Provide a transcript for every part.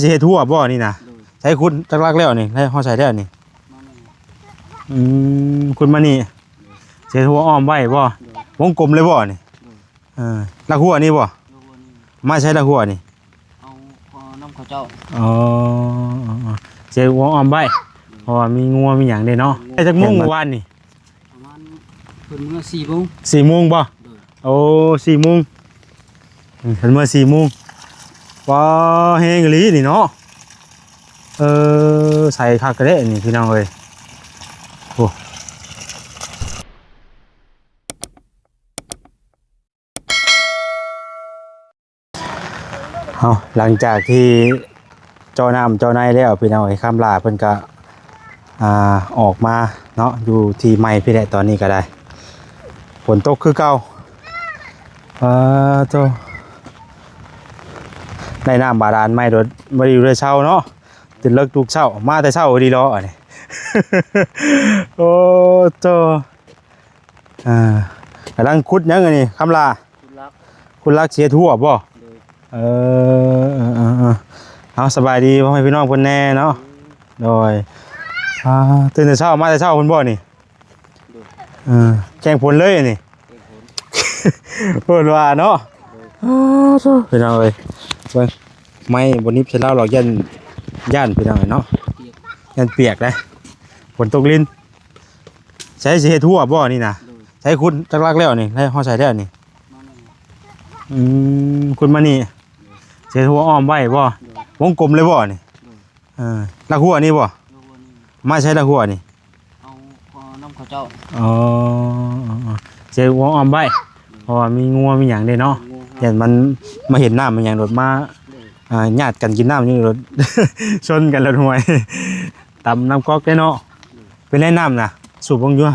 ຊິເຮັດຮົ້ວບໍ່ນີ້ນະ? ໂດຍ ໃຊ້ຂຸດຫຼັກໆແລ້ວນີ້ ໃຊ້ ຮອດໃສແລ້ວນີ້? ມານີ້ ອືມ ຂຸດມານີ້ ໂດຍ ຊິເຮັດຮົ້ວອ້ອມໄວ້ບໍ່? ໂດຍ ວົງກົມເລີຍບໍ່ນີ້? ໂດຍ ເອີ ຫຼັກຮົ້ວນີ້ບໍ່? ຫຼັກຮົ້ວນີ້ ມາໃຊ້ຫຼັກຮົ້ວນີ້? ເອົາ ເອົານຳເຂົາເຈົ້າ ອໍ ຊິເຮັດຮົ້ວອ້ອມໄວ້ ໂດຍ ເພາະວ່າມີງົວມີຫຍັງເດ້ເນາະ. ໄດ້ຈັກໂມງມື້ວານນີ້? ປະມານ ເພິ່ນເມືອສີ່ໂມງ ສີ່ໂມງບໍ່? ໂດຍ ໂອ້ ສີ່ໂມງ ອືມ ເພິ່ນເມືອສີ່ໂມງ ວ້າ ແຮງອີ່ຫຼີນີ້ເນາະ ເອີ ໃສ່ຄັກແທ້ນີ້ພີ່ນ້ອງເອີຍ ໂອ້. ເອົາ ຫຼັງຈາກທີ່ເຈາະນ້ຳເຈາະໃນແລ້ວ ພີ່ນ້ອງເອີຍ ຄຳຫຼ້າເພິ່ນກະ ອ່າ ອອກມາເນາະ ຢູ່ທີ່ໃໝ່ພີ້ແຫຼະ ຕອນນີ້ກະໄດ້ ຝົນຕົກຄືເກົ່າ ປາໂທ້ ໄດ້ນ້ຳບາດານໃໝ່ໂດດ ບໍ່ໄດ້ຢູ່ໄດ້ເຊົາເນາະ ຕື່ນເລິກລຸກເຊົ້າ ມາແຕ່ເຊົ້າອີ່ຫຼີເນາະ ອັນນີ້ ໂອ້ໂທ້. ອ່າ ກຳລັງຂຸດຫຍັງອັນນີ້ ຄຳຫຼ້າ? ຂຸດຫຼັກ ຂຸດຫຼັກຊິເຮັດຮົ້ວບໍ່? ໂດຍ ເອີ ເອີ ເອີ ເອີ ເອົາ ສະບາຍດີພໍ່ແມ່ພີ່ນ້ອງເພິ່ນແດ່ເນາະ ໂດຍ ອ່າ ຕື່ນແຕ່ເຊົ້າ ມາແຕ່ເຊົ້າພຸ້ນບໍ່ນີ້? ໂດຍ ເອີ ແຂ່ງຝົນເລີຍນີ້ ແຂ່ງຝົນ ເພິ່ນວ່າເນາະ ໂດຍ ອ້າໂທ້ ພີ່ນ້ອງເອີຍ ເບິ່ງ ໄມ້ບໍ່ໜິບໃສ່ລາວດອກ ຢ້ານ ຢ້ານ ພີ່ນ້ອງເອີຍເນາະ ຢ້ານປຽກໄດ໋ ຝົນຕົກລິນ. ໃຊ້ຊິເຮັດຮົ້ວບໍ່ນີ້ນະ? ໂດຍ ໃຊ້ຂຸດຫຼັກໆແລ້ວນີ້ ໄດ້ຮອດໃສແລ້ວນີ້? ມານີ້ ອືມ ຂຸດມານີ້ ໂດຍ ຊິເຮັດຮົ້ວອ້ອມໄວ້ບໍ່? ໂດຍ ວົງກົມເລີຍບໍ່ນີ້? ໂດຍ ເອີ ຫຼັກຮົ້ວນີ້ບໍ່? ຫຼັກຮົ້ວນີ້ ມາໃຊ້ຫຼັກຮົ້ວນີ້? ເອົາ ເອົານຳເຂົາເຈົ້າ ອໍ ຊິເຮັດຮົ້ວອ້ອມໄວ້ ໂດຍ ເພາະວ່າມີງົວມີຫຍັງເດ້ເນາະ ງົວ ຢ້ານມັນມາເຫັນນ້ຳມັນຫຍັງໂດດມາ ໂດຍ ອ່າ ຍາດກັນກິນນ້ຳຢູ່ໂດດ ຊົນກັນໂດດ ຫ້ວຍ ຕຳນ້ຳກອກເດ້ເນາະ ໂດຍ ເປັນໄດນ້ຳນະ ສູບເບິ່ງຢູ່ຫະ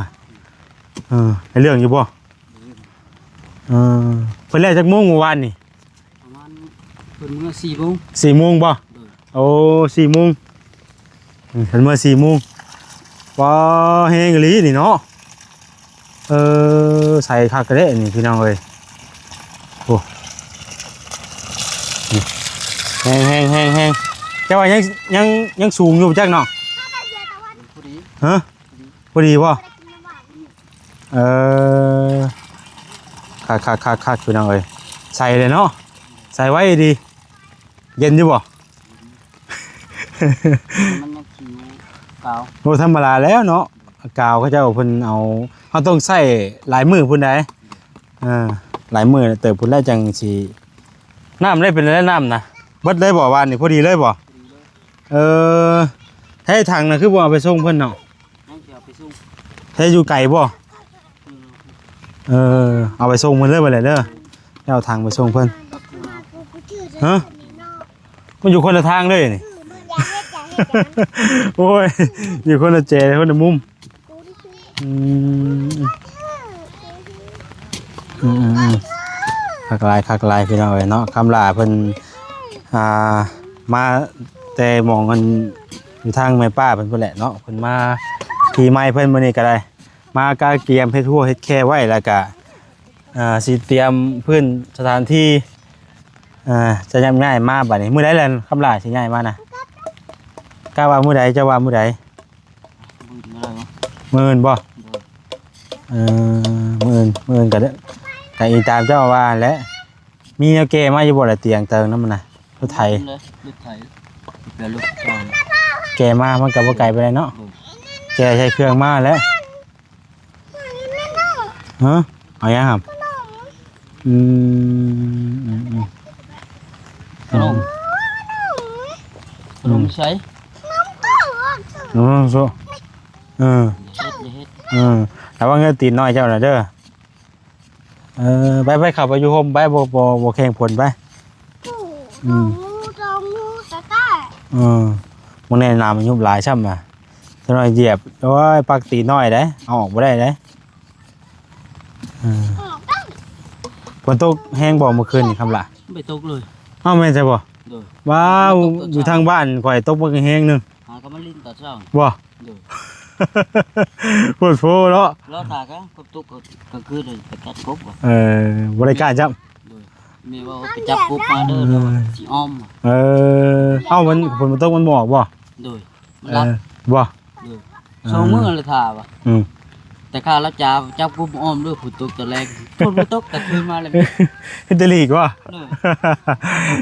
ເອີ ໄດ້ເລື່ອງຢູ່ບໍ່? ເອີ ເພິ່ນແລ່ວຈັກໂມງມື້ວານນີ້? ປະມານ ເພິ່ນເມືອສີ່ໂມງ ສີ່ໂມງບໍ່? ໂດຍ ໂອ້ ສີ່ໂມງ ອືມ ເພິ່ນເມືອສີ່ໂມງ ວ້າ ແຮງອີ່ຫຼີນີ້ເນາະ ເອີ ໃສ່ຄັກແທ້ນີ້ພີ່ນ້ອງເອີຍ ໂອ້ ແຮງໆໆ ແຕ່ວ່າຍັງ ຍັງ ຍັງສູງຢູ່ຈັກເນາະ ພໍດີ ຮະ? ພໍດີບໍ່? ເອີ ຄັກໆໆ ພີ່ນ້ອງເອີຍ ໃສ່ເລີຍເນາະ ໃສ່ໄວ້ດີ ເຢັນຢູ່ບໍ່? ມັນຍັງຂິວກາວ ໂອ້ ທຳມະດາແລ້ວເນາະ ກາວເຂົາເຈົ້າເພິ່ນເອົາ ເຮົາຕ້ອງໃຊ້ຫຼາຍມື້ພຸ້ນໃດ ເອີ ຫຼາຍມື້ເຕີບພຸ້ນແລ້ວຈັ່ງຊິ ນ້ຳໄດ້ເປັນໄດ ນ້ຳນະ ເບິດເລີຍບໍ່? ວານນີ້ພໍດີເລີຍບໍ່? ເອີ ໃຫ້ຖັງນະ ຄືບໍ່ເອົາໄປສົ່ງເພິ່ນເນາະ? ຍັງຊິເອົາໄປສົ່ງ ໃຫ້ຢູ່ໄກບໍ່? ເອີ ເອີ ເອົາໄປສົ່ງເພິ່ນເລີຍບັດນີ້ເດີ ແລ້ວເອົາຖັງໄປສົ່ງເພິ່ນ ຮະ ມັນຢູ່ຄົນລະທາງເລີຍນີ້ ໂອ້ຍ ຢູ່ຄົນລະແຈ ຄົນລະມຸມ ອືມ ອືມໆໆ ຄັກຫຼາຍ ຄັກຫຼາຍ ພີ່ນ້ອງເອີຍເນາະ ຄຳຫຼ້າເພິ່ນ ອ່າ ມາແຕ່ໝ່ອງອັນ ຢູ່ທາງແມ່ປ້າເພິ່ນພຸ້ນແຫຼະເນາະ ເພິ່ນມາທີ່ໃໝ່ເພິ່ນມື້ນີ້ກະໄດ້ ມາກະກຽມເຮັດຮົ້ວເຮັດແຄໄວ້ ແລ້ວກະ ເອີ ຊິຕຽມພື້ນສະຖານທີ່ ເອີ ຈະຍ້າຍມາບັດນີ້ ມື້ໃດແຫຼະຄຳຫຼ້າຊິຍ້າຍມານະ? ກະວ່າມື້ໃດ? ເຈົ້າວ່າມື້ໃດ? ມື້ອື່ນກໍໄດ້ວະ ມື້ອື່ນບໍ່? ໂດຍ ເອີ ມື້ອື່ນ ມື້ອື່ນກໍໄດ້ ກໍອີງຕາມເຈົ້າວ່າຫັ້ນແຫຼະ ມີແນວແກ່ມາຢູ່ບໍ່ລະ ຕຽງເຕີງນຳມັນນະ ລົດໄຖ ລົດໄຖ ແກ່ມາມັນກໍບໍ່ໄກປານໃດເນາະ ໂດຍ ແກ່ໃສ່ເຄື່ອງມາແຫຼະ ຮະ ເອົາຫຍັງຫຳ? ອືມ ອືມ ອືມ ຂະໜົມ ຂະໜົມໃສ? ເອີ ເອີ ລະວັງເດີ ຕີນນ້ອຍເຈົ້ານະເດີ ເອີ ໄປ ໄປ ເຂົ້າໄປຢູ່ຮົ່ມໄປ ບໍ່ ບໍ່ ບໍ່ແຂ່ງຝົນໄປ ອືມ ເອີ ມື້ແນ່ນ້ຳມັນຍຸບຫຼາຍຊ້ຳນະ ຈັກໜ້ອຍຢຽບ ໂອ້ຍ ປັກຕີນນ້ອຍເດ້ ເອົາອອກບໍ່ໄດ້ເດ້. ເອີ ຝົນຕົກແຮງບໍ່ມື້ຄືນນີ້ຄຳຫຼ້າ? ບໍ່ຕົກເລີຍ ເອົ້າ ແມ່ນໃຊ່ບໍ່? ໂດຍ ວ້າວ ຢູ່ທາງບ້ານຂ້ອຍຕົກບັກແຮງໜຶ່ງ ຫາກໍມາຫຼິ້ນຕອນເຊົ້າ ບໍ່? ໂດຍ ໂພດໂພເນາະ ລໍຖ້າກະຕົກກາງຄືນໄປກັດກົບ ເອີ ບໍ່ໄດ້ກ້າຈ້ຳ ໂດຍ ແມ່ເວົ້າໄປຈັບກົບມາເດີ ເອີ ແລ້ວວ່າຊິອ້ອມ. ເອີ ເອົ້າ ມັນ ຝົນບໍ່ຕົກມັນບໍ່ອອກບໍ່? ໂດຍ ມັນລັດ. ເອີ ບໍ່? ໂດຍ ເອີ ສອງມື້ລະຖ້າວ່າ. ອືມ ແຕ່ຂ້າລາວຈາຈັບກົບອ້ອມເດີ ຝົນຕົກຕອນແລງ ຝົນບໍ່ຕົກກາງຄືນມາແລ້ວ. ເຮັດແຕ່ຫຼີກບໍ່? ໂດຍ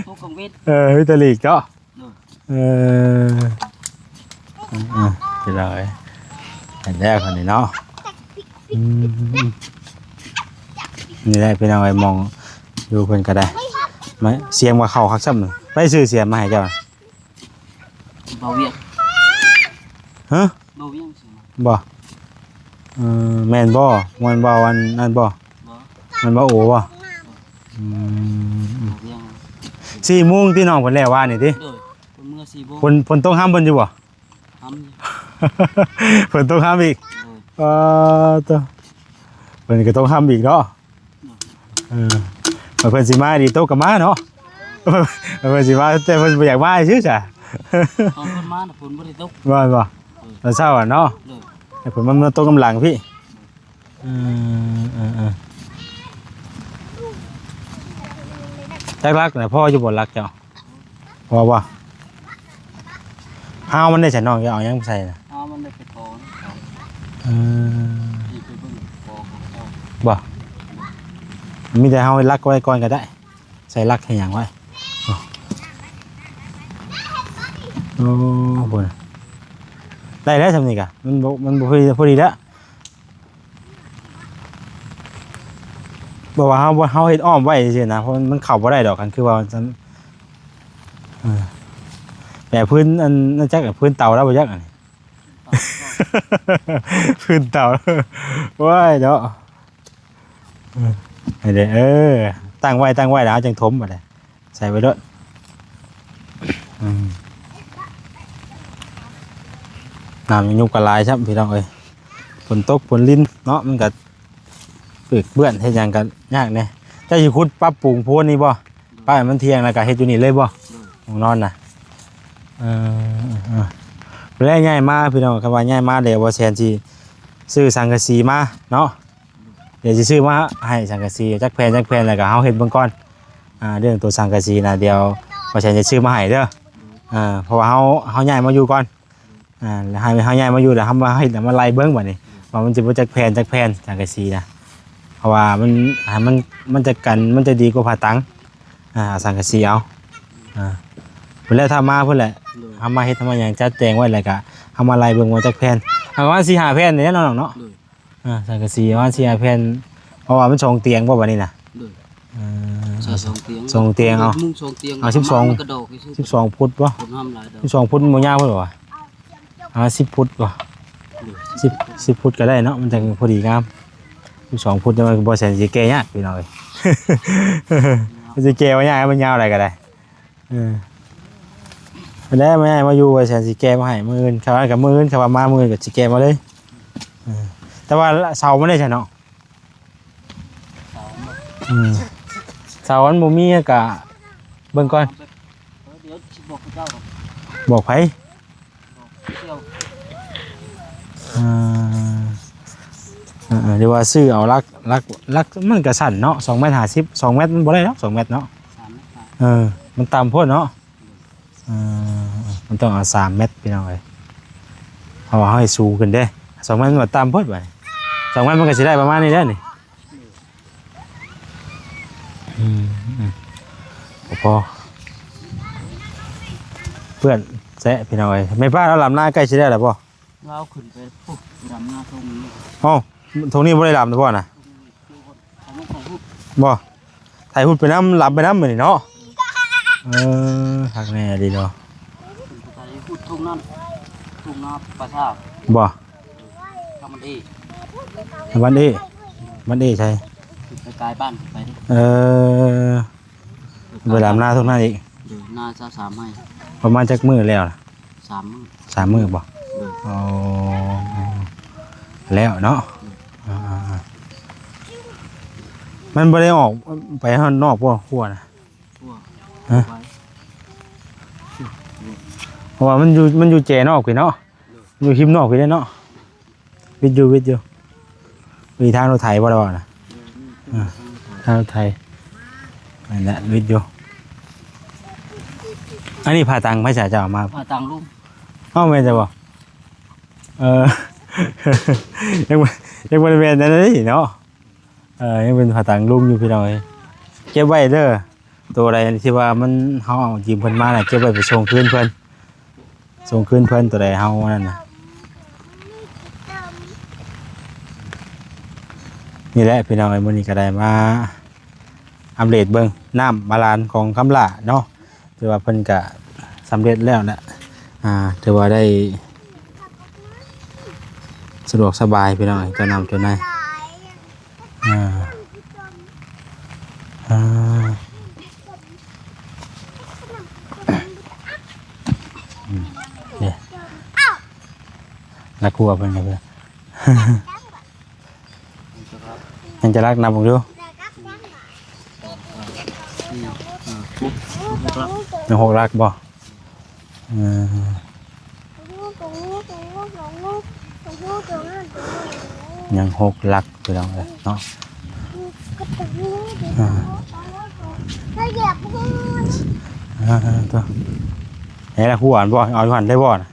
ຕົກກາງເວັນ. ເອີ ເຮັດແຕ່ຫຼີກເນາະ. ໂດຍ ເອີ ເອີ ເອີ ພີ່ນ້ອງເອີຍ ເຫັນແລ້ວຄັນນີ້ເນາະ. ອືມ ນີ້ແຫຼະພີ່ນ້ອງເອີຍ ໝ່ອງຢູ່ເພິ່ນກໍໄດ້ ມາ ສຽມວ່າເຂົ້າຄັກຊ້ຳ. ໃຜຊື້ສຽມມາໃຫ້ເຈົ້າ? ບ່າວວຽງ. ຮະ? ບ່າວວຽງຊື້ມາ. ບໍ່? ເອີ ແມ່ນບໍ່? ແມ່ນບ່າວອັນນັ້ນບໍ່? ບໍ່ ແມ່ນບ່າວໂອບໍ່? ອືມ ບໍ່ວຽງ. ສີ່ໂມງຕິ ນ້ອງເພິ່ນແລ້ວວານນີ້ຕິ? ໂດຍ ເພິ່ນເມືອສີ່ໂມງ. ຝົນ ຝົນຕົກຫ້ຳເພິ່ນຢູ່ບໍ່? ຫ້ຳຢູ່. ຝົນຕົກຫ້ຳອີກ? ໂດຍ ເອີ ໂຕ ເພິ່ນກໍຕົກຫ້ຳອີກເນາະ. ໂດຍ ເອີ ເພິ່ນຊິມາດີ ຕົກກໍມາເນາະ. ເພິ່ນຊິມາ ແຕ່ເພິ່ນບໍ່ຢາກມາຊື່ຊະ. ຕອນເພິ່ນມານະ ຝົນບໍ່ໄດ້ຕົກ. ວ່າ ວ່າ ໂດຍ ຕອນເຊົ້າອະເນາະ. ໂດຍ ໃຫ້ຝົນມັນມາຕົກນຳຫຼັງພີ່. ເອີ ເອີ ເອີ ຈັກຫຼັກນະ ພໍຢູ່ບໍ່ຫຼັກເຈົ້າ? ພໍບໍ່? ຮາວມັນໄດ້ໃສ່ນ້ອງ ຈະເອົາຫຍັງໃສ່ນະ? ຮາວມັນໄດ້ໄປຂໍນຳເຂົາ. ເອີ ທີ່ໄປເບິ່ງຂໍຂອງເຂົາ. ບໍ່? ມີແຕ່ເຮົາລັກໄວ້ກ່ອນກໍໄດ້. ໃສ່ລັກໃຫ້ຫຍັງໄວ້? ໂອ້ ໂອ້ ພຸ້ນ ໄດ້ແລ້ວຊ່ຳນີ້ກະ ມັນບໍ່ ມັນບໍ່ພໍດີ ພໍດີແລ້ວ. ບໍ່ວ່າເຮົາ ເຮົາເຮັດອ້ອມໄວ້ຊື່ໆນະ ເພາະມັນ ມັນເຂົ້າບໍ່ໄດ້ດອກ ຄັນຄືວ່າຊັ້ນ. ເອີ ແບບພື້ນອັນນັ້ນຈັກ ພື້ນເຕົາແລ້ວບໍ່ຈັກອັນນີ້ ພື້ນເຕົາ. ໂອ້ຍເນາະ ເອີ ໃຫ້ເດ້ ເອີ ຕັ້ງໄວ້ ຕັ້ງໄວ້ແລ້ວເຮົາຈັ່ງຖົມບາດນີ້. ໃສ່ໄວ້ໂລດ. ອືມ ນ້ຳຍັງຍຸບກັນຫຼາຍຊ້ຳພີ່ນ້ອງເອີຍ ຝົນຕົກຝົນລິນເນາະ ມັນກະເປີກເປື້ອນ ເຮັດຫຍັງກະຍາກແດ່. ເຈົ້າຊິຂຸດປັບປຸງໂພນນີ້ບໍ່? ໂດຍ ປະໃຫ້ມັນທ່ຽງແລ້ວກະເຮັດຢູ່ນີ້ເລີຍບໍ່? ໂດຍ ຫ້ອງນອນນະ. ເອີ ເອີ ເອີ ແລ້ວຍ້າຍມາພີ່ນ້ອງ ຄັນວ່າຍ້າຍມາແລ້ວ ບໍ່ແຊນຊິຊື້ສັງກະສີມາເນາະ. ດຽວຊິຊື້ມາໃຫ້ສັງກະສີຈັກແຜ່ນ ຈັກແຜ່ນ ແລ້ວກໍເຮົາເຮັດເບິ່ງກ່ອນ. ອ່າ ເລື່ອງໂຕສັງກະສີນະ ດຽວບໍ່ແຊນຊິຊື້ມາໃຫ້ເດີ. ອ່າ ເພາະວ່າເຮົາ ເຮົາຍ້າຍມາຢູ່ກ່ອນ. ອ່າ ແລ້ວໃຫ້ເຮົາຍ້າຍມາຢູ່ ແລ້ວເຮົາມາເຮັດ ແລ້ວມາໄລ່ເບິ່ງບາດນີ້ ວ່າມັນຊິເບິດຈັກແຜ່ນ ຈັກແຜ່ນ ສັງກະສີນະ. ເພາະວ່າມັນ ໃຫ້ມັນ ມັນຈະກັນ ມັນຈະດີກວ່າຜ້າຕັງ. ອ່າ ເອົາສັງກະສີເອົາ. ອ່າ ພຸ້ນແຫຼະ ຖ້າມາພຸ້ນແຫຼະ ໂດຍ ເຮົາມາເຮັດ ເຮົາມາຫຍັງຈັດແຈງໄວ້ ແລ້ວກະເຮົາມາໄລ່ເບິ່ງວ່າຈັກແຜ່ນ ປະມານສີ່ຫ້າແຜ່ນນີ້ແຫຼະເນາະ ນ້ອງເນາະ. ໂດຍ ອ່າ ສັງກະສີປະມານສີ່ຫ້າແຜ່ນ ເພາະວ່າມັນສອງຕຽງບໍ່ບາດນີ້ນະ. ໂດຍ ເອີ ໃສ່ສອງຕຽງ ສອງຕຽງເອົາ ມຸງສອງຕຽງ ເອົາສິບສອງ ມັນກະດອກຊື່ ສິບສອງຟຸດບໍ່? ຄົນຫ້າມຫຼາຍດອກ ສິບສອງຟຸດບໍ່ຍາວພຸ້ນຫວາ? ເອົາສິບຟຸດບໍ່? ໂດຍ ສິບ ສິບຟຸດກໍໄດ້ເນາະ ມັນຈັ່ງພໍດີງາມ. ສິບສອງຟຸດ ແຕ່ວ່າບໍ່ແຊນຊິແກ່ຍາກພີ່ນ້ອງເອີຍ ມັນຊິແກ່ບໍ່ຍາກ ມັນຍາວຫຼາຍກໍໄດ້. ເອີ ແລ້ວແມ່ມາຢູ່ ວ່າແຊນຊິແກ່ມາໃຫ້ມື້ອື່ນ ຄັນວ່າກັບມື້ອື່ນ ຄັນວ່າມາມື້ອື່ນກໍຊິແກ່ມາເລີຍ. ເອີ ແຕ່ວ່າເສົາມັນໄດ້ຊະເນາະ. ເສົາບໍ່? ອືມ ເສົາມັນບໍ່ມີ ກໍເບິ່ງກ່ອນ. ເອີ ດຽວຊິບອກເຂົາເຈົ້າກ່ອນ. ບອກໃຜ? ບອກເຈົ້າ. ເອີ ເອີ ເອີ ຫຼືວ່າຊື້ເອົາຫຼັກ ຫຼັກ ຫຼັກມັນກໍສັ້ນເນາະ ສອງແມັດຫ້າສິບ ສອງແມັດມັນບໍ່ໄດ້ດອກ ສອງແມັດເນາະ. ສາມແມັດ. ເອີ ມັນຕ່ຳໂພດເນາະ. ເອີ ມັນຕ້ອງເອົາສາມແມັດພີ່ນ້ອງເອີຍ ເພາະວ່າເຮົາໃຫ້ສູງຂຶ້ນເດ້. ສອງແມັດມັນກໍຕ່ຳໂພດບາດນີ້ ສອງແມັດມັນກໍຊິໄດ້ປະມານນີ້ແຫຼະນີ້. ອືມ ອືມ ບໍ່ພໍ ເປື້ອນແຊະພີ່ນ້ອງເອີຍ. ແມ່ປ້າລາວລຳນາໃກ້ຊິໄດ້ແລ້ວບໍ່? ລາວຂຶ້ນໄປພຸ້ນ ລຳນາທົ່ງນີ້. ເອົ້າ ທົ່ງນີ້ບໍ່ໄດ້ລຳແຕ່ບໍ່ນະ? ບໍ່ ໄຖຮຸດໄປນຳ ລຳໄປນຳມື້ນີ້ເນາະ. ເອີ ຄັກແນ່ດີເນາະ. ໄຖຮຸດທົ່ງນັ້ນ ທົ່ງນາປາສາດ. ບໍ່ ທາງບ້ານເອ ບ້ານເອ ບ້ານເອໃສ? ໄປກາຍບ້ານໄປ. ເອີ ໄປລຳນາທົ່ງນັ້ນອີກ. ໂດຍ ນາຊາວສາມໄຮ່. ປະມານຈັກມື້ແລ້ວລະ? ສາມມື້. ສາມມື້ບໍ່? ໂດຍ ອໍ ແລ້ວເນາະ. ໂດຍ ອ່າໆໆ ມັນບໍ່ໄດ້ອອກໄປຂ້າງນອກບໍ່ ຄົວນະ? ຄົວ ຮະ? ໄປ ເພາະວ່າມັນຢູ່ ມັນຢູ່ແຈນອກພີ້ເນາະ. ໂດຍ ຢູ່ຮິມນອກພີ້ເດ້ເນາະ. ວິດຢູ່ ວິດຢູ່ ມີທາງລົດໄຖບໍ່ໄດ້ເວົ້ານະ? ເອີ ມີ ອ່າ ທາງລົດໄຖ. ນັ້ນແຫຼະ ວິດຢູ່. ອັນນີ້ຜ້າຕັງໃຜສາເຈົ້າເອົາມາ? ຜ້າຕັງລຸງ. ເອົ້າ ແມ່ນແຕ່ບໍ່? ເອີ ຍັງບໍ່ ຍັງບໍ່ໄດ້ແມ່ນອັນນີ້ເນາະ. ເອີ ຍັງເປັນຜ້າຕັງລຸງຢູ່ພີ່ນ້ອງເອີຍ. ເກັບໄວ້ເດີ ໂຕໃດທີ່ວ່າມັນ ເຮົາເອົາຢືມເພິ່ນມານະ ເກັບໄວ້ໄປສົ່ງຄືນເພິ່ນ ສົ່ງຄືນເພິ່ນ ໂຕໃດເຮົາອັນນັ້ນນະ. ນີ້ແຫຼະພີ່ນ້ອງເອີຍ ມື້ນີ້ກໍໄດ້ມາອັບເດດເບິ່ງນ້ຳບາດານຂອງຄຳຫຼ້າເນາະ. ຖືວ່າເພິ່ນກະສຳເລັດແລ້ວແຫຼະ ອ່າ ຖືວ່າໄດ້ສະດວກສະບາຍພີ່ນ້ອງ ເຈົ້ານ້ຳເຈົ້າໃນ ອ່າ ອ່າ ອືມ ເດ້ ລັກຫົວເພິ່ນ ຍັງຈະລັກ ນັບເບິ່ງດູ ຍັງຫົກຫຼັກບໍ່? ເອີ ຍັງຫົກຫຼັກພີ່ນ້ອງເອີຍເນາະ. ອ່າ ອ່າ ຕົວ ເຮັດລະຫົວບໍ່? ເອົາຢູ່ຫັ້ນໄດ້ບໍ່ນະ?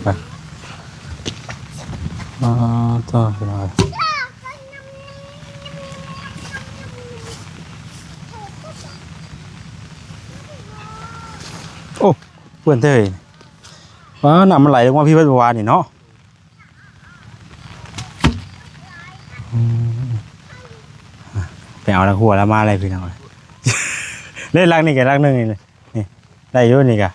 ໄປ ອໍ ໂທ້ ພີ່ນ້ອງເອີຍ ໂອ້ ເປື້ອນເຕີຍ. ວ້າ ນ້ຳມັນໄຫຼລົງມາພີ້ເບິດເມື່ອວານນີ້ເນາະ. ອືມ ໄປເອົາລັກຫົວລະມາເລີຍພີ່ນ້ອງເອີຍ. ເດ້ ຫຼັກນີ້ກໍຫຼັກໜຶ່ງນີ້ ນີ້ໄດ້ຢູ່ນີ້ກະ.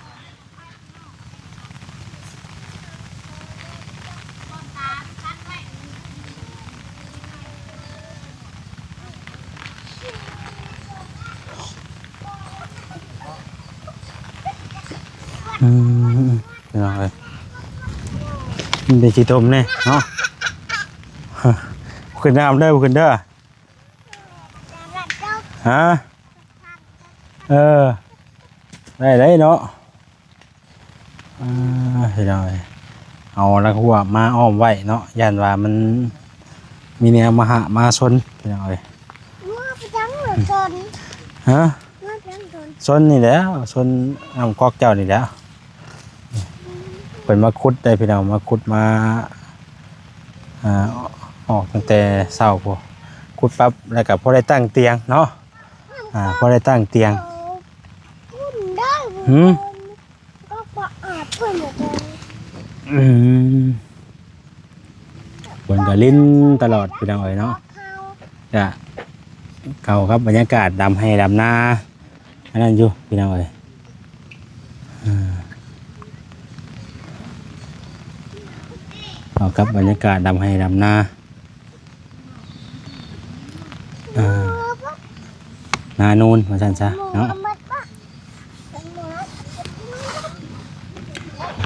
ອືມ ພີ່ນ້ອງເອີຍ ມັນເປັນຂີ້ຕົມແດ່ເນາະ. ຂຶ້ນນ້ຳເດີ ຂຶ້ນເດີ ຮະ ເອີ ໄດ້ ໄດ້ເນາະ. ອ່າ ພີ່ນ້ອງເອີຍ ເອົາລັກຫົວມາອ້ອມໄວ້ເນາະ ຢ້ານວ່າມັນມີແນວມາຫາມາຊົນ ພີ່ນ້ອງເອີຍ. ງົວໄປທາງຊົນ ຮະ? ງົວໄປທາງຊົນ ຊົນນີ້ແຫຼະ ຊົນນ້ຳກອກເຈົ້ານີ້ແຫຼະ. ເພິ່ນມາຂຸດໄດ້ພີ່ນ້ອງ ມາຂຸດມາ ອ່າ ອອກຕັ້ງແຕ່ເຊົ້າພຸ້ນ ຂຸດປັບແລ້ວກໍພໍໄດ້ຕັ້ງຕຽງເນາະ. ອ່າ ພໍໄດ້ຕັ້ງຕຽງ. ຫືມ? ອືມ ເພິ່ນກໍຫຼິ້ນຕະຫຼອດພີ່ນ້ອງເອີຍເນາະ. ກະເຂົ້າກັບບັນຍາກາດດຳໄຮ່ດຳນາ ອັນນັ້ນຢູ່ພີ່ນ້ອງເອີຍ. ເອີ ເຂົ້າກັບບັນຍາກາດດຳໄຮ່ດຳນາ. ເອີ ນານູນວ່າຊັ້ນຊະເນາະ.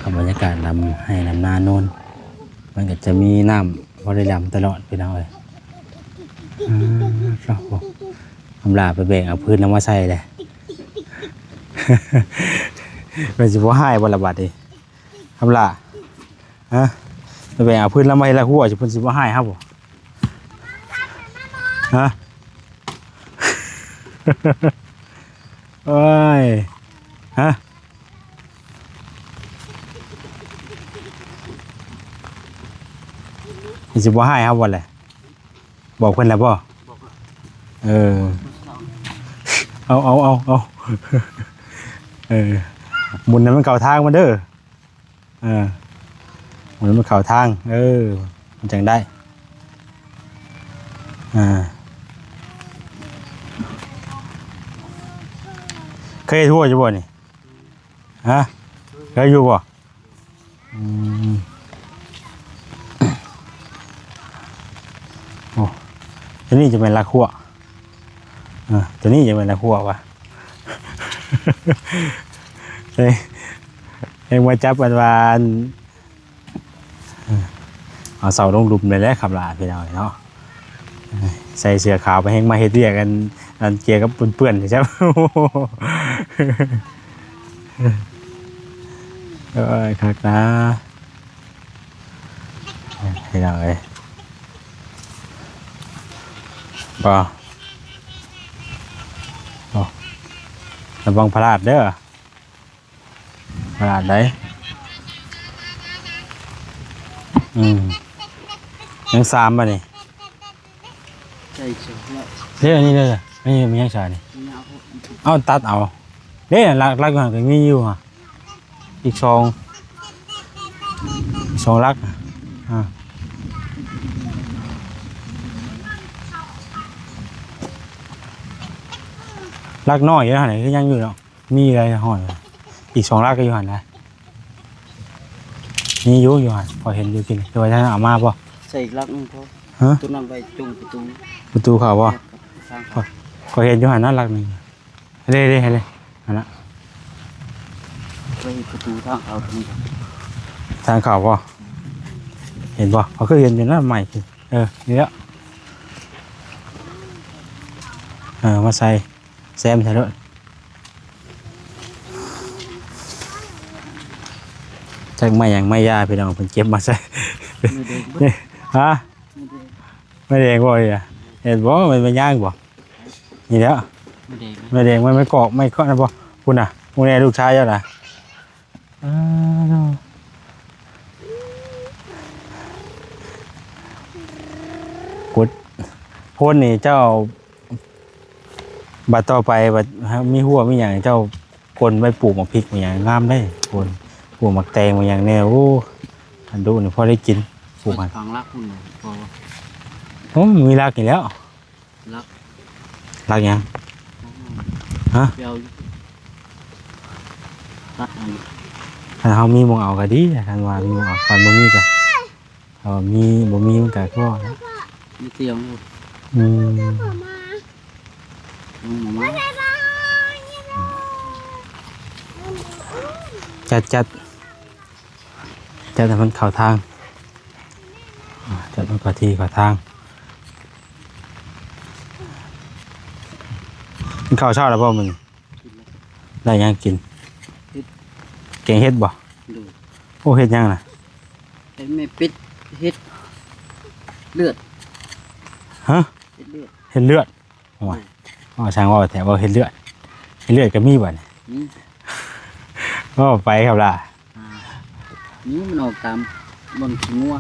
ກັບບັນຍາກາດດຳໄຮ່ດຳນານູນ ມັນກໍຈະມີນ້ຳພໍໄດ້ດຳຕະຫຼອດພີ່ນ້ອງເອີຍ. ອືມ ຄຳຫຼ້າໄປແບກເອົາພື້ນລາວມາໃສ່ເດ້. ມັນຊິບໍ່ຮ້າຍບໍ່ລະບາດນີ້? ຄຳຫຼ້າ ຮະ ໄປເອົາພື້ນລາວມາເຮັດລະຫົວ ຊິເພິ່ນຊິບໍ່ຮ້າຍເຮົາບໍ່? ຮະ ໂອ້ຍ ຮະ ເພິ່ນຊິບໍ່ຮ້າຍເຮົາບໍ່ແຫຼະ? ບອກເພິ່ນແລ້ວບໍ່? ບອກແລ້ວ ເອີ ເອົາ ເອົາ ເອົາ ເອົາ ເອີ ໝູນໃຫ້ມັນເຂົ້າທາງມັນເດີ. ເອີ ໝູນໃຫ້ມັນເຂົ້າທາງ ເອີ ມັນຈັ່ງໄດ້. ອ່າ ເຄີຍເຮັດຫົວຢູ່ບໍ່ນີ້? ຮະ ເຄີຍຢູ່ບໍ່? ອືມ ໂອ້ ໂຕນີ້ຈະແມ່ນລັກຫົວ ເອີ ໂຕນີ້ຈະແມ່ນລັກຫົວວະ. ເອີ ເຮັງມາຈັບອັນວ່າ ເອີ ເອົາເສົາລົງຫຼຸມໄດ້ແລ້ວຄັບຫຼ້າພີ່ນ້ອງເນາະ. ໃສ່ເສື້ອຂາວໄປແຮງມາເຮັດວຽກ ອັນ ອັນກ່ຽວກັບເປື້ອນໆນີ້ ໂອ້ຍ ຄັກນະ ພີ່ນ້ອງເອີຍ. ບໍ່ ບໍ່ ລະວັງພະລາດເດີ ພະລາດໄດ໋. ອືມ ຍັງສາມບາດນີ້ ໃສ່ສອງແລ້ວ ເດ້ ອັນນີ້ເດ້ ອັນນີ້ມັນຍັງສາມນີ້ ເອົາຕັດເອົາເດ້ ຫຼັກ ຫຼັກຢູ່ຫັ້ນກໍມີຢູ່ຫະ. ອີກສອງ ສອງຫຼັກ ອ່າ ຫຼັກນ້ອຍຢູ່ຫັ້ນ ຄືຍັງຢູ່ເນາະ ມີຫຼາຍຫ້ອຍ ອີກສອງຫຼັກກໍຢູ່ຫັ້ນນະ ມີຢູ່ ຢູ່ຫັ້ນ ພໍເຫັນຢູ່ກິນ ແຕ່ວ່າຍັງເອົາມາບໍ່ ໃສ່ອີກຫຼັກໜຶ່ງພໍ ຮະ ຕົວນັ້ນໄວ້ຈົ່ງປະຕູ ປະຕູເຂົ້າບໍ່ ແມ່ນ ທາງເຂົ້າ ຂ້ອຍເຫັນຢູ່ຫັ້ນນະ ຫຼັກໜຶ່ງ. ເດ້ ເດ້ ເດ້ ຫັ້ນນະ ໄວ້ປະຕູທາງເຂົ້າຕົວນີ້ ທາງເຂົ້າບໍ່ ເຫັນບໍ່ ເຂົາຄືເຫັນຢູ່ນະ ໃໝ່ ເອີ ນີ້ແຫຼະ ເອີ ມາໃສ່ ແຊມໃສ່ໂລດ ຈັກໄມ້ຫຍັງໄມ້ຢາ ພີ່ນ້ອງ ເພິ່ນເກັບມາໃສ່ ນີ້ເດ້ ຮະ ນີ້ເດ້ ໄມ້ແດງບໍ່ນີ້ນະ ເຫັນບໍ່ ມັນ ມັນຍ່າງບໍ່ ນີ້ແຫຼະ ມະແດງ ມະແດງ ມັນ ມັນກອກ ໄມ້ເຄາະນັ້ນບໍ່ ພຸ້ນນະ ພວກນີ້ລູກຊາຍເຈົ້ານະ ອ້າວ ກົດ ໂພນນີ້ເຈົ້າ ບັດຕໍ່ໄປ ບັດມີຮົ້ວມີຫຍັງ ເຈົ້າກົນໄວ້ປູກໝາກພິກໝາກຫຍັງງາມເດ້ ຄົນ ປູກໝາກແຕງໝາກຫຍັງແດ່ ໂອ້ ອັນດຸນີ້ພໍໄດ້ກິນ ປູກຫັ້ນ ຝັງຫຼັກພຸ້ນນະ ໂອ້ ມີຫຼັກນີ້ແຫຼ້ວ. ລັກ ລັກຫຍັງ? ຮະ? ໄປເອົາຢູ່ ຕັດເອົາຢູ່ ຄັນເຮົາມີໝ່ອງເອົາກໍດີ ຄັນວ່າມີໝ່ອງເອົາ ຄັນບໍ່ມີກໍ ເອີ ມີ ບໍ່ມີມັນກໍຄືເວົ້າແຫຼະ ມີຕຽງຢູ່ ອືມ ຍັງບໍ່ມາ ຈັດ ຈັດ ຈັດໃຫ້ມັນເຂົ້າທາງ ຈັດໃຫ້ມັນເຂົ້າທີ່ເຂົ້າທາງ. ກິນເຂົ້າເຊົ້າແລ້ວບໍ່ມື້ນີ້? ກິນແລ້ວ ໄດ້ຫຍັງກິນ? ເຫັດ ແກງເຫັດບໍ່? ໂດຍ ໂອ້ ເຫັດຫຍັງນະ? ເຫັດແມ່ເປັດ ເຫັດເລືອດ ຮະ? ເຫັດເລືອດ ເຫັດເລືອດ ໂອ້ຍ ເວົ້າຊ່າງເວົ້າແທ້ ເວົ້າເຫັດເລືອດ ເຫັດເລືອດກໍມີບັດນີ້ ມີ ເວົ້າໄປຄັບຫຼ້າ ອ່າ ນີ້ມັນອອກຕາມບ່ອນຂີ້ງົວ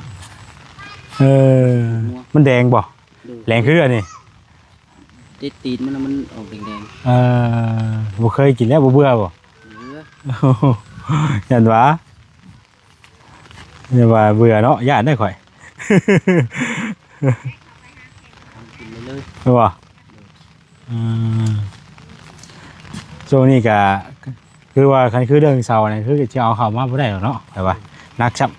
ເອີ ຂີ້ງົວ ມັນແດງບໍ່? ໂດຍ ແດງຄືເລືອດນີ້ ຕິດຕີນມັນ ມັນອອກແດງໆ ເອີ ບໍ່ເຄີຍກິນແລ້ວ ບໍ່ເບື່ອບໍ່? ເບື່ອ ຢ້ານວ່າ ຢ່າວ່າເບື່ອເນາະ ຢ້ານເດ້ຂ້ອຍ ກິນໄດ້ເລີຍ ແມ່ນບໍ່? ເອີ ຊ່ວງນີ້ກະຄືວ່າ ຄັນຄືເລື່ອງເຊົານີ້ ຄືຊິເອົາເຂົ້າມາບໍ່ໄດ້ດອກເນາະ ຂ້ອຍວ່າ ໜັກຊ້ຳ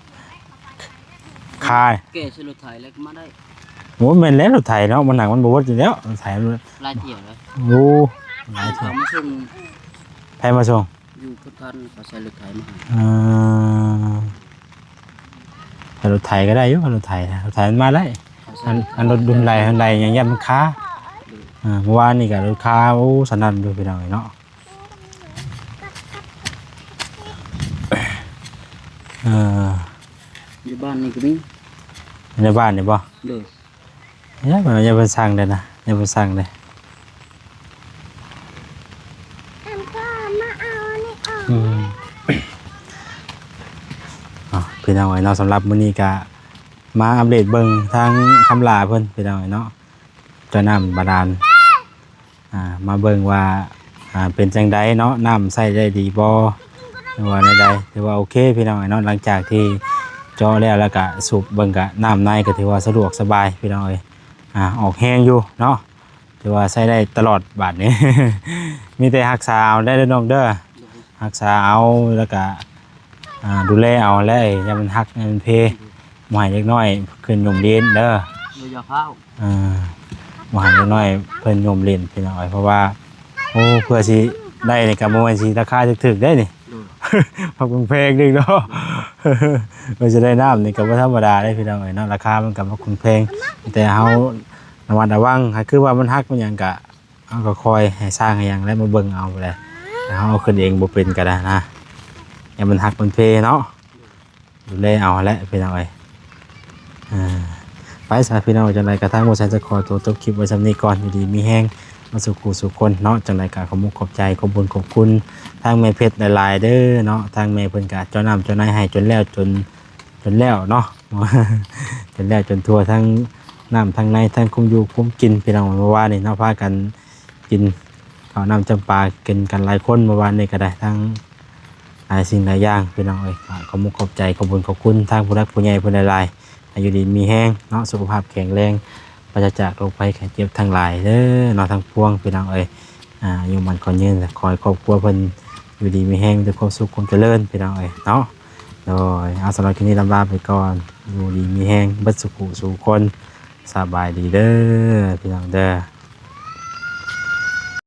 ຄາ ແກ່ໃສ່ລົດໄຖແລ້ວກໍມາໄດ້ ໂອ້ ແມ່ນແລ້ວ ລົດໄຖເນາະ ມັນໜັກ ມັນບໍ່ເບິດຢູ່ແລ້ວ ລົດໄຖ ຫຼາຍຖ້ຽວແລ້ວ ໂອ້ ຫຼາຍຖ້ຽວ ເຂົາມາສົ່ງ ໃຜມາສົ່ງ? ຢູ່ພຸດທັນ ເຂົາໃສ່ລົດໄຖມາໃຫ້ ເອີ ໃສ່ລົດໄຖກໍໄດ້ຢູ່ ລົດໄຖ ລົດໄຖມັນມາໄດ້ ເຂົາໃສ່ ອັນ ອັນລົດດຸນໄດ ຮຸນໄດຫຍັງຢ້ານມັນຄາ ໂດຍ ເອີ ເມື່ອວານນີ້ກໍລົດຄາ ໂອ້ ສະໜັ່ນຢູ່ພີ່ນ້ອງເອີຍເນາະ ເອີ ຢູ່ບ້ານນີ້ກໍມີ ໃນບ້ານນີ້ບໍ່? ໂດຍ ຢ່າ ຢ່າໄປສັ່ງເດ້ນະ ຢ່າໄປສັ່ງເດ້ ອັນກໍມາເອົາອັນນີ້ອອກ ອືມ ເອົາ ພີ່ນ້ອງເອີຍເນາະ ສຳລັບມື້ນີ້ກະມາອັບເດດເບິ່ງທາງຄຳຫຼ້າເພິ່ນ ພີ່ນ້ອງເອີຍເນາະ ເຈາະນ້ຳບາດານ ອ່າ ມາເບິ່ງວ່າ ອ່າ ເປັນຈັ່ງໃດເນາະ ນ້ຳໃຊ້ໄດ້ດີບໍ່ ຫຼືວ່າແນວໃດ ຖືວ່າໂອເຄພີ່ນ້ອງເອີຍເນາະ ຫຼັງຈາກທີ່ເຈາະແລ້ວ ແລ້ວກະສູບເບິ່ງກະນ້ຳໃນກະຖືວ່າສະດວກສະບາຍພີ່ນ້ອງເອີຍ ອ່າ ອອກແຮງຢູ່ເນາະ ຖືວ່າໃຊ້ໄດ້ຕະຫຼອດບາດນີ້ ມີແຕ່ຮັກສາເອົາໄດ້ເດີນ້ອງເດີ ຮັກສາເອົາ ແລ້ວກະ ອ່າ ດູແລເອົາແຫຼະ ຢ່າມັນຫັກ ຢ່າມັນເພ ບໍ່ໃຫ້ເດັກນ້ອຍຂຶ້ນຍົມດິນເດີ ໂດຍ ຢ່າຟ້າວ ອ່າ ບໍ່ໃຫ້ເດັກນ້ອຍເພິ່ນຍົມຫຼິ້ນພີ່ນ້ອງເອີຍ ເພາະວ່າ ໂອ້ ເພື່ອຊິໄດ້ນີ້ກໍບໍ່ແມ່ນຊິລາຄາຖືກໆເດ້ນີ້ ໂດຍ ພັກແພງໆເດ້ເນາະ ເພື່ອຊິໄດ້ນ້ຳນີ້ກໍບໍ່ທຳມະດາເດ້ພີ່ນ້ອງເອີຍເນາະ ລາຄາມັນກໍບໍ່ແພງ ແຕ່ເຮົາລະມັດລະວັງ ຖ້າຄືວ່າມັນຫັກມັນຫຍັງກໍ ເຮົາກໍຄອຍໃຫ້ຊ່າງໃຫ້ຫຍັງແຫຼະມາເບິ່ງເອົາແຫຼະ ແຕ່ເຮົາເອົາຂຶ້ນເອງບໍ່ເປັນກໍໄດ້ນະ ຢ່າມັນຫັກມັນເພເນາະ ດູແລເອົາແຫຼະພີ່ນ້ອງເອີຍ ອ່າ ไปซะพี่น้อง จั่งใด๋ก็ทางบ่แซนจะขอตัวจบคลิปไว้ส่ำนี้ก่อน อยู่ดีมีแฮงมาสู่คู่สู่คนเนาะ จั่งใด๋ก็ขอบมุกขอบใจ ขอบบุญขอบคุณทางแม่เพชรหลายๆ เด้อเนาะ ทางแม่เพิ่นก็เจ้าน้ำเจ้าในให้จนแล้วจน จนแล้วเนาะ จนแล้วจนทั่วทั้งน้ำทั้งใน ทั้งคุมอยู่คุมกิน พี่น้อง เมื่อวานนี้เนาะ พากัน กินข้าวน้ำจำปากินกันหลายคน เมื่อวานนี้ก็ได้ทั้งหลายสิ่งหลายอย่าง พี่น้องเอ้ย ก็ขอบมุกขอบใจ ขอบบุญขอบคุณทางผู้หลักผู้ใหญ่เพิ่นหลายๆ ให้อยู่ดีมีแฮงเนาะ สุขภาพแข็งแรง ปราศจากโรคภัยไข้เจ็บทั้งหลายเด้อเนาะ ทั้งปวง พี่น้องเอ้ย อายุมั่นขวัญยืน ขอให้ครอบครัวเพิ่นอยู่ดีมีแฮง มีแต่ความสุขความเจริญ พี่น้องเอ้ยเนาะ โดย เอา สำหรับคลิปนี้ลำลาไปก่อน อยู่ดีมีแฮงเบิดสู่ผู้สู่คน สบายดีเด้อ พี่น้องเด้อ